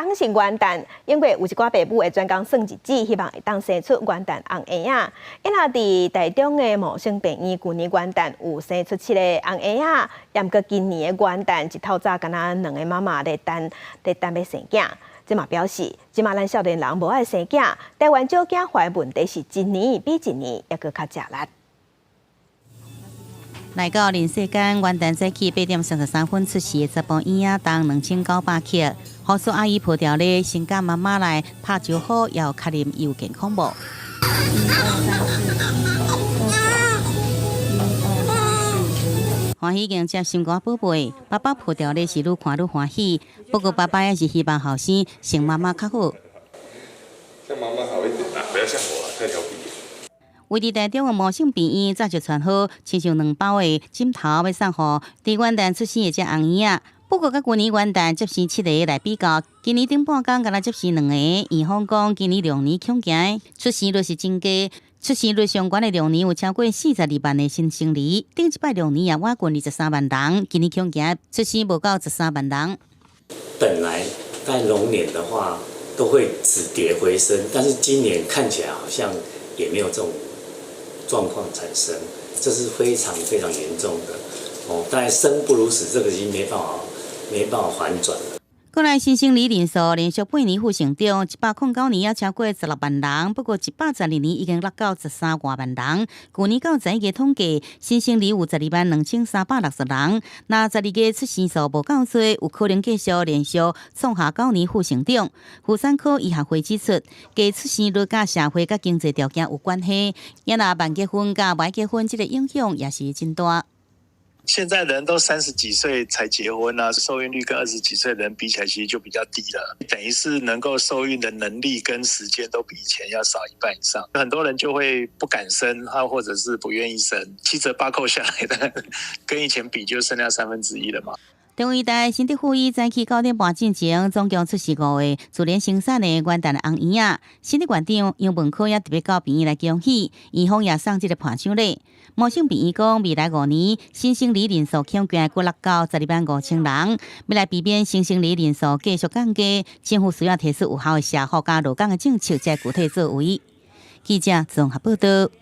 昨是元旦，英國有一寡爸母會專工算日子，希望會當生出元旦紅嬰仔。因為佇台中的茂盛病院，舊年元旦有生出七個紅嬰仔，毋過今年的元旦一透早，敢若兩个媽媽咧等咧等欲生囝。這嘛表示，這馬咱少年人無愛生囝，台灣少子化問題是一年比一年猶閣較食力。來到人世間，元旦早起8點33分出世的查埔嬰仔，重2900克。護士阿姨抱著咧，先佮媽媽來拍招呼，要確認伊有健康無。一二三四五一二三四歡喜迎接心肝寶貝，爸爸抱著咧是愈看愈歡喜。不過爸爸也是希望後生像媽媽較好。像媽媽好一點啦，不要像我，太調皮。位佇台中的茂盛病院早就傳好，親像兩包的枕頭欲送予佇元旦出生的這紅嬰仔。不過，佮舊年元旦接生七個來比較，今年頂半工敢若接生兩個。院方講，今年龍年恐驚出生率是真低，出生率上懸的龍年有超過42萬的新生兒，頂一擺龍年也倚近23萬人，今年恐驚出生無夠十三萬人。本來在龍年的話都會止跌回升，但是今年看起來好像也沒有這種狀況產生，這是非常非常嚴重的哦。但生不如死，這個已經沒辦法反轉了。過來新生兒人數連續8年負成長，109年也超過16萬人，不過112年已經落到13外萬人。舊年到11月統計，新生兒有12萬2360人。若12月出生數無夠濟，有可能繼續連續創下9年負成長。婦產科醫學會指出，低出生率佮社會佮經濟條件有關係，也若慢結婚佮晚結婚，這個影響也是真大。現在人都三十幾歲才結婚啊，受孕率跟二十幾歲人比起來，其實就比較低了。等於是能夠受孕的能力跟時間都比以前要少一半以上。很多人就會不敢生，或者是不願意生，七折八扣下來的，跟以前比就剩下1/3了嘛。中醫大新竹附醫早起9點半進前，總共出世五個自然生產的元旦紅嬰仔。新竹縣長楊文科也特別到病院來恭喜，院方也送這個伴手禮。茂盛病院講，未來5年新生兒人數恐驚閣落到12萬5千人，欲來避免新生兒人數繼續降低，政府需要提出有效的社福佮勞工的政策，才具體作為。記者綜合報道。